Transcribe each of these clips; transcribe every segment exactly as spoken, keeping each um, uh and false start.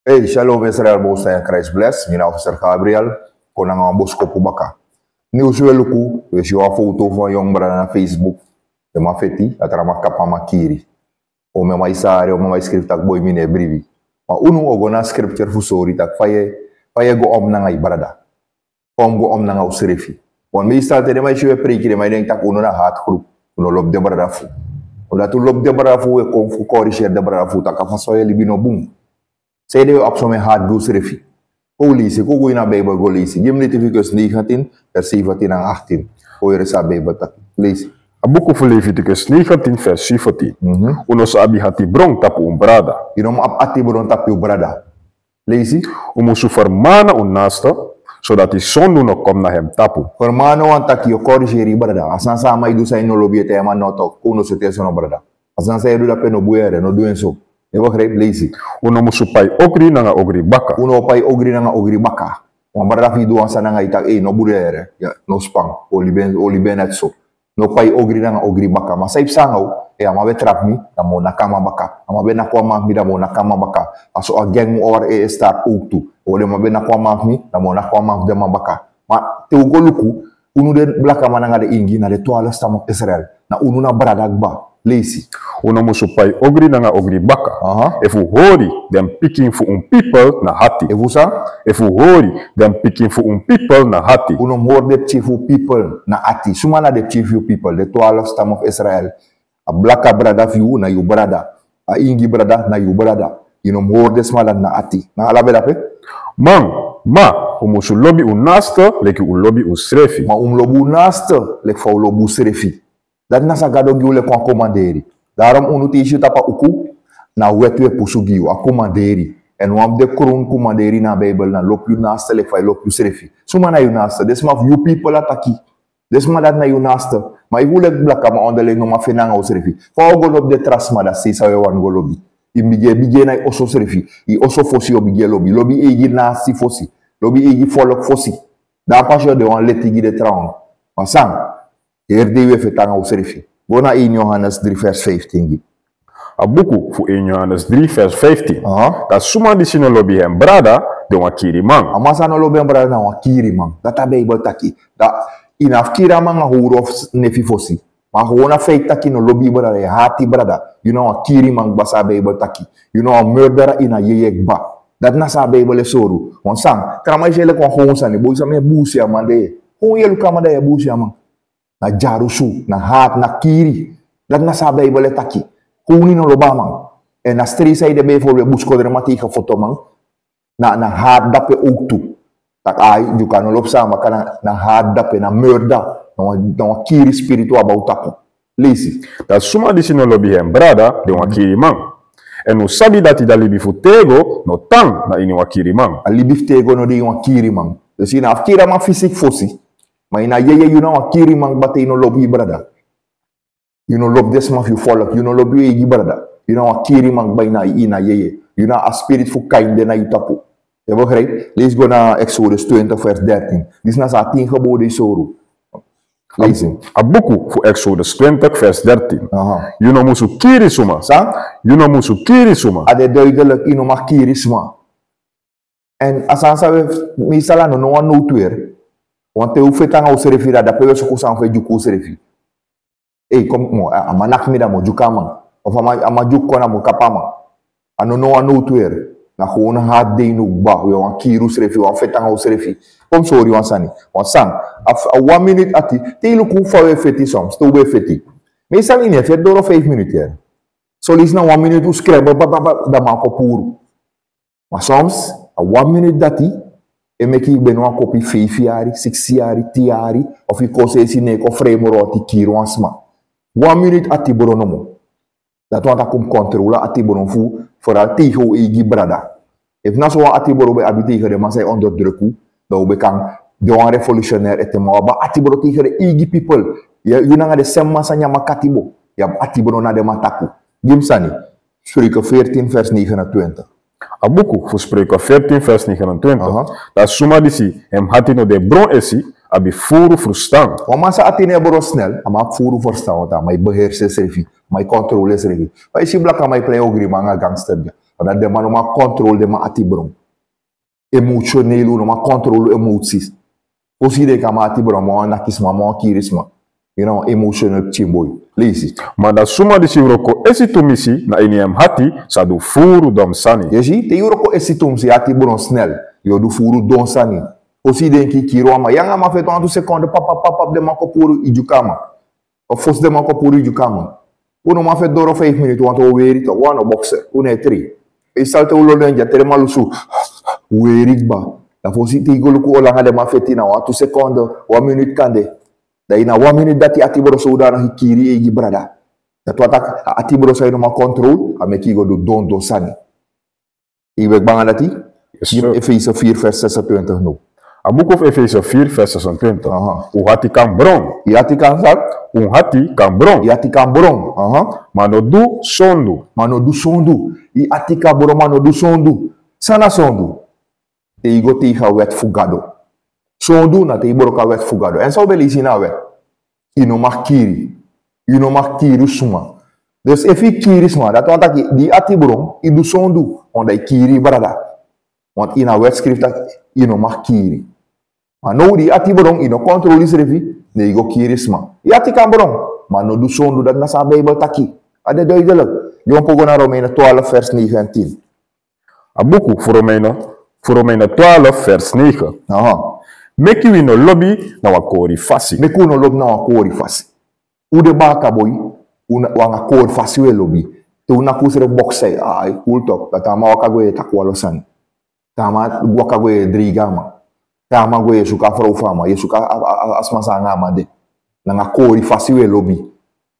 Hey, shalom Israel, Most High Christ bless. Mi na officer Gabriel, kon nanga wan boskopu baka. Nieuws we luku, we si wan foto fu wan yongu brada na Facebook. Den man feti, a tra man kapa, man kiri. O mi man e sari, o mi man e skrifi taki boi, mi no e bribi. Ma unu o go na scripture fu sori taki fa yu e, fa yu e go om nanga yu brada. Fa un go om nanga usrefi. Want meestal te den man e si un e preiki, den man e denki taki unu na haat groep. Un no lobi den brada fu un. Omdat un lobi den brada fu un, un e kon fu corrigeer den brada fu un taki a fasi fa un e libi no bun. Sanede un abi somen haat gi usrefi? Kon un leisi, kon un go ini a Bijbel go leisi. Gi mi Leviticus negentien, vers zeventien nanga achttien. Kon un yere san a Bijbel taki. Leisi. A buku fu Leviticus negentien, vers zeventien. Mhm. Un no sa abi hatibron tapu un brada. Yu no mu abi hatibron tapu yu brada. Leisi. Un musu fermana un naaste, sodati sondu no kon na hem tapu. Fermana wani taki yu o corrigeer yu brada. A sani san a man e du san yu no lobi, yu e taigi a man: no toch, kon un no seti en so, no brada. A sani san yu e du dape no bun yere, no du en so. Yu e begrijp? Leisi. Un no musu pai ogri nanga ogri baka. Un no o pai ogri nanga ogri baka. Wan brada fu yu du wan sani nanga yu, taki: ei, no bun yere. Ya, no span. Un o libi en, un o libi en net so. No pai ogri nanga ogri baka. Ma san e psa nanga un? Eh, a man ben trapu mi, dan mi o naki a man baka. A man ben naki wan man fu mi, dan mi o naki a man baka. A so a gang war e, e start ook tu. O, den man ben naki wan man fu mi, dan mi o naki wan man fu den man baka. Ma te un go luku, unu den blakaman nanga den ingi, na den twaalf stam of Israel. Na unu na brada kba. Leisi. Un no musu pai ogri nanga ogri baka. Aha. Efu un hori den pikin fu un pipel na ati. Efu san? Efu un hori den pikin fu un pipel na ati. Un no mu hori den pikin fu un pipel na ati. Suma na den pikin fu yu pipel? Den twaalf stam of Israel. A blaka brada fu yu na yu brada. A ingi brada na yu brada. Yu no mu hori den sma dati na ati. Na ala ben dape? Man, ma, un musu lobi un naaste leki un lobi unsrefi. Ma un mu lobi un naaste leki fa un lobi unsrefi. Dati na san Gado gi un leki wan komanderi. Daarom unu, te yu si yu tapu a uku, na wet un e pusu gi yu, a komanderi. Èn wan fu den krown komanderi na a Bijbel na: lobi yu naaste leki fa yu lobi yusrefi. Suma na yu naaste? Den sma fu yu pipel a taki. Den sma dati na yu naaste. Ma efu un leki blakaman onderling no man feni nanga unsrefi, fa un o go lobi den tra sma dati sei san un e wani go lobi? Yu mu bigin, bigin na yu oso srefi. Yu oso fosi yu o bigin lobi. Lobi yu eigi nasi fosi. Lobi yu eigi folk fosi. Dan pas yu o de wan leti gi den trawan. Ma san? Heri dei un e feti nanga unsrefi. Go na één Johannes drie vers vijftien gi. A buku fu één Johannes drie vers vijftien. Aha. Da suma disi no lobi en brada, de wan kiriman. A man san no lobi en brada na wan kiriman. Dati a Bijbel taki. Da yu no abi fu kiri a man nanga howru of nefi fosi. Ma a gewone feiti taki yu no lobi yu brada, yu hati yu brada, yu na wan kiriman kba, san a Bijbel taki. Yu na wan murderer, yu na yeye kba. Dati na san a Bijbel e sori unu. Wan san, tra man e si en leki wan gewone sani. Boi, san mi e busi a man de. Kon yu e luku a man, dan yu e busi a man. Na dyarusu, na hati, na kiri. Dati na san a Bijbel e taki. Kon unu no lobi a man. Èn na strei san yu de, bijvoorbeeld, busikondreman teige fotoman. Na, na hati dape ook tu. Taki ai, Dyuka no lobi Saaman, kan na, na hati dape, na murder. Na wan, na wan kiri spiritu abou tapu. Leisi. Da suma disi no lobi en brada, de wan kiriman. Èn un sabi dati, da libi fu tego no tan na ini wan kiriman. A libi fu tego no de ini wan kiriman. Dus yu no abi fu kiri a man fisik fosi. Ma yu na yeye, yu na wan kiriman kba te yu no lobi yu brada. Yu no lobi den sma fu yu folk, yu no lobi yu eigi brada. Yu na wan kiriman kba, yu na, yu na yeye. Yu na a spirit fu Kain de na yu tapu. Yu e begrijp? Leisi go na Exodus twintig vers dertien. Disi na san a tin geboden e sori unu. Leisi. A buku fu Exodus twintig vers dertien. Aha. Yu no musu kiri suma. San? Yu no musu kiri suma. A de duidelijk, yu no mag kiri sma. Èn a sani san we, meestal a no, no wan noodweer. Want te un feti nanga unsrefi, da dape we suku san fu e dyuku unsrefi. Ei, kon mo, a, a man naki mi, da mi o dyuku a man. Of a man, a man dyuku kon, da mi o kapa a man. A no, no wan noodweer. Na gewoon hati dei no kba, we wani kiri unsrefi, we wani feti nanga unsrefi. Kon mi sori yu wan sani. Wan san, a, a wan minute ati, te yu luku fa we feti soms, te un ben feti. Meestal yu no e feti doro feifi minute yere. Son leisi na wan minute un skrebel, ba, ba, ba, da man kon puru. Ma soms, a wan minute dati e meki yu ben na wan kopu feifi yari, siksi yari, tin yari, of yu kon sesi, ne yu kon frei moro ati kiri wan sma. Wan minute atibron nomo. Dati wani taki un mus kontrole a atibron fu, vooral tegen un eigi brada. Efu na so wan atibron un ben abi tegen den man san e onderdruk un, dan un ben kan de wan revolutionair ete, ma un abi atibron tegen den eigi pipel. Yu, yu nanga den sem man san nyan makatibo. Yu abi atibron na den man tapu. Gi mi sani. Spreuken veertien vers negenentwintig. A buku fu Spreuken veertien vers negenentwintig. Aha. Da suma disi en hati no de bron esi, abi furu verstan. Wan man san ati no e bron snel, a man abi furu verstan, want a man e beheersi ensrefi, a man e kontrole ensrefi. Ma yu si blakaman e prei ogriman nanga gangster dya. Omdat den man no man control den man atibron. Emotioneel, un no man control un emoties. Fosi den kan man atibron, man wan naki sma, man wan kiri sma. Yu na wan emotional pikin boi. Leisi. Ma na suma disi wroko esi tumisi na ini en hati sa du furu don sani. Yu si, te yu wroko esi tumisi, yu atibron snel. Yu o du furu don sani. Fosi den kan kiri wan man. Yu nanga man feti wantu seconde, pap, pap, pap, pap, den man kon puru yu dyukaman. Of fosi den man kon puru yu dyukaman. Un no man feti doro vijf minuten, want un o weri toch, un na bokser, un no e train. Yu sabi te un lon den dya, te den man lusu, weri kba. Dan fosi te yu go luku on langa den man feti, na wantu seconde, wan minute kande. Dan ini a wan minute dati atibron zodanig kiri yu eigi brada. Dati wani taki a atibron san yu no man control, a meki yu go du don don sani. Yu ben kba nanga dati? Yes, sir. Efese vier vers zesentwintig now. A buku fu Efese vier vers zesentwintig. Aha. Un hati kan bron. Yu hati kan san? Un hati kan bron. Yu hati kan bron. Aha. Ma no du sondu. Ma no du sondu. Yu hati kan bron, ma no du sondu. San na sondu? Te yu go tegen a wet fu Gado. Sondu na te yu broko a wet fu Gado. Èn san un ben leisi ini a wet? Yu no mag kiri. Yu no mag kiri sma. Dus efu yu kiri sma, dati wani taki di yu atibron, yu du sondu, want dan yu kiri yu brada. Want ini a wet skrifi taki yu no mag kiri. Ma now di yu atibron, yu no control yusrefi, ne yu go kiri sma. Yu hati kan bron, ma no du sondu, dati na san a Bijbel taki. A de duidelijk. Yu wan poko na Romeinen twaalf vers negentien. A buku fu Romeinen, fu Romeinen twaalf vers negen. Aha. Meki wi no lobi na wan kori fasi. Meki wi no lobi na wan kori fasi. Un de bakaboi, un na, wan kori fasi un e lobi. Te un naki unsrefi boksei, ai, kultop, dan te a man waka gwe, yu e taki wanlo sani. Te a man waka gwe, yu e dreigi a man. Te a man gwe, yu e suku a frow fu a man, yu e suku a, a, a, a sma san nanga a man de. Nanga kori fasi un e lobi.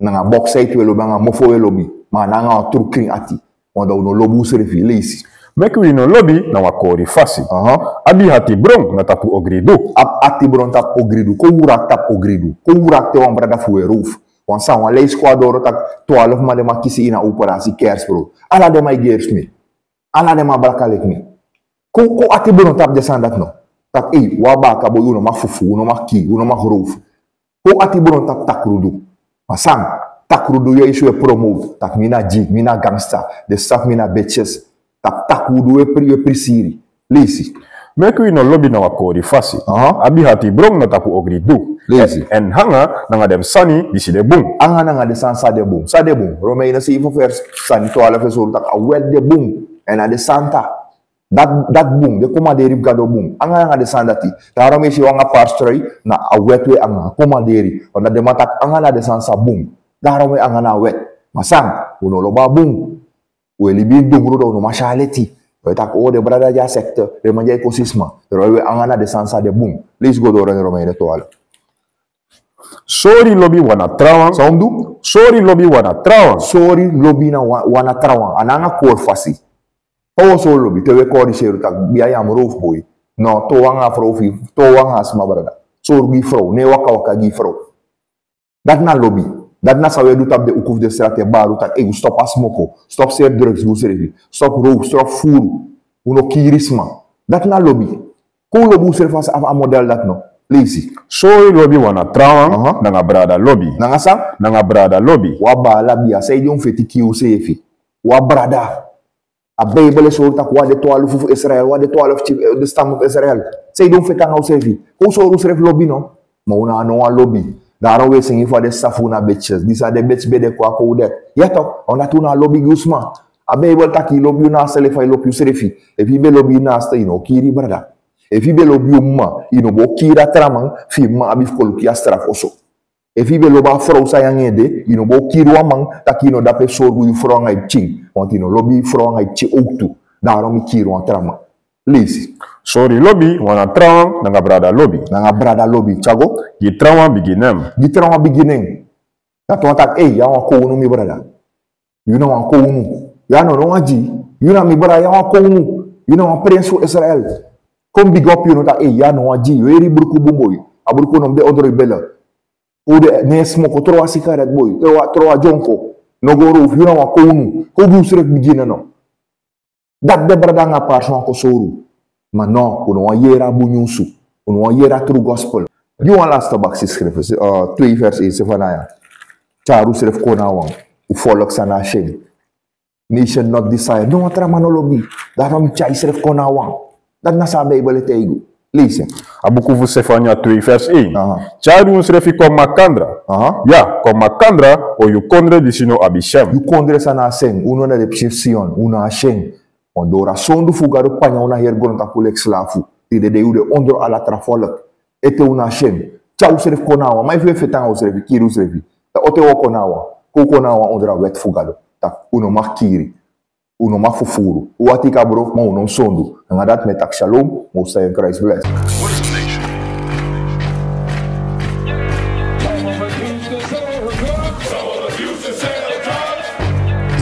Nanga boksei tu un e lobi, nanga mofo un e lobi. Ma a no nanga wan tru krin ati. Want dan un no lobi unsrefi, leisi. Meki wi no lobi na wan kori fasi. Aha. Abi hati bron na tapu ogridu. Abi hati bron tapu ogridu. Kon wraki tapu ogridu. Kon wraki te wan brada fu un e rowfu. Wan san, wan leisi kon na doro taki twaalf man den man kisi ini a operasi Kersbro. Ala den man e gersi mi. Ala den man blaka leki mi. Kon, kon hati bron tapu den sani dati no. Taki, ei, un a bakaboi, un no mag fufuu, un no mag kii, un no mag rowfu. Kon hati bron tapu takrudu. Ma san, takrudu yu e si un e promote. Taki mi na G, mi na gangsta. Den sabi mi na bitches. Tapu takrudu un e pri-, un e prisiri. Leisi. Meki wi no lobi na wan kori fasi. Aha. Abi hati bron na tapu ogridu. Leisi. Èn, èn anga nanga den sani disi de bun. Anga nanga den sani san de bun. San de bun. Romeinen zeven vers, sani twaalf e sori taki a wet de bun. Èn a de santa. Dati, dati bun, den komanderi fu Gado bun. Anga nanga den sani dati. Daarom yu e si wan anga parstrui, na a wet un e anga, komanderi. Omdat den man taki anga na den sani san bun. Daarom un e anga na a wet. Ma san, un no lobi a bun. Un e libi ini dungru, dan un no man si a leti. Un e taki, o, den brada dya sekte, den man dya e kosi sma. Daarom un e anga na den sani san de bun. Leisi go doro ini Romeinen twaalf. Sori lobi wan na trawan. San un du? Sori lobi wan na trawan. Sori lobi na wan, wan na trawan. A no nanga kori fasi. Fa un o sori lobi, te un e kori seri taki, bia, yu a mi rowfu boi. No, tow anga a frow fu yu, tow anga a sma brada. Sori gi frow, no e waka waka gi frow. Dati na lobi. Dati na san un e du tapu den uku fu den strati, e bari un taki, ei, un stop a smoko, stop seri drugs gi unsrefi, stop rowfu, stop fufuru, un no kiri sma. Dati na lobi. Kon un lobi unsrefi a, a model dati no. Leisi. Sori lobi wan na trawan, aha, nanga brada lobi. Nanga san? Nanga brada lobi. Wan baala bia, san ede un feti kii unsrefi? Wan brada. A Bijbel e sori taki wan de twalufu fu Israel, wan de twalufu, eh, de stam fu Israel. San ede un feti anga unsrefi? Kon un sori unsrefi lobi no. Ma un no abi no wan lobi. Daarom un e singi fu a de safu na bitches. Disi a de bitch ben de kon a kon un de. Ya toch, omdat un no abi lobi gi un sma. A Bijbel taki lobi yu naaste leki fa yu lobi yusrefi. Efu yu ben lobi yu naaste, yu no o kiri yu brada. Efu yu ben lobi yu mma, yu no bo kiri a tra man, fu yu mma abi fu kon luku yu a strafu oso. Efu yu ben lobi a frow san yu anga en de, yu no bo kiri wan man, taki yu no de ape sori gi yu frow anga yu pikin. Want yu no lobi yu frow anga yu pikin ook tu. Daarom yu kiri wan tra man. Leisi. Sori lobi wan na trawan nanga brada lobi. Nanga brada lobi, tyari go. Gi trawan bigi nen. Gi trawan bigi nen. Dati wani taki, ei, yu a wan kownu, mi brada. Yu na wan kownu. Yu a no, no wan gi. Yu na mi brada, yu a wan kownu. Yu na wan prinsi fu Israel. Kon bigi op yu, no taki, ei, yu a no wan gi. Yu e yere bruku bun boi. A bruku no mu de ondro yu bele. Un de, no e smoko, tron wan sigaret boi. Tron wan, tron wan dyonko. No go rowfu, yu na wan kownu. Kon gi unsrefi bigi nen no. Dati den brada anga parsi wani kon sori un. Ma no, un no wani yere a bun nyunsu. Un no wani yere a tru gospel. Gi wan laste bakiskriftu, eh, twee vers één, srefi na ya. Tyari unsrefi kon na wan. Un volk san na syen. Nation not desire. No, wan tra man no lobi. Daarom mi tyari srefi kon na wan. Dati na san a Bijbel e taigi unu. Leisi. A buku fu Sefania twee vers één. Aha. Tyari unsrefi kon makandra. Aha. Ya, kon makandra, o yu kondre disi no abi syen. Yu kondre san na syen, unu na den pikin Sion, unu na syen. Wan doro a sondu fu Gado panya unu na heri grontapu leki slafu. Tide dei un de ondro ala tra folk. Ete unu na syen. Tyari unsrefi kon na wan. Ma efu un e feti nanga unsrefi, kiri unsrefi. Dan ete un o kon na wan. Kon un kon na wan ondro a wet fu Gado. Tak' un no mag kiri. Un no mag fufuru. Un ati kabro, ma un no sondu. Nanga dati mi e taki shalom, Most High in Christ bless.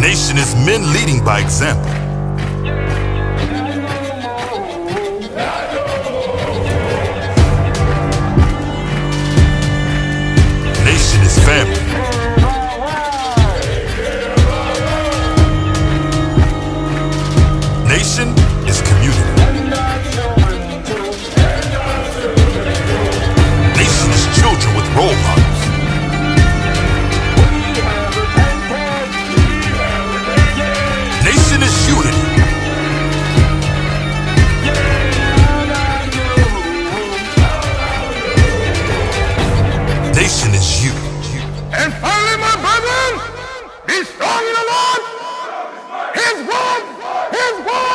Nation is men leading by example. Nation is family. Nation is community. Nation is children with role models. Nation is unity. Nation is you. And finally, my brethren, be strong in the Lord. His word, his word.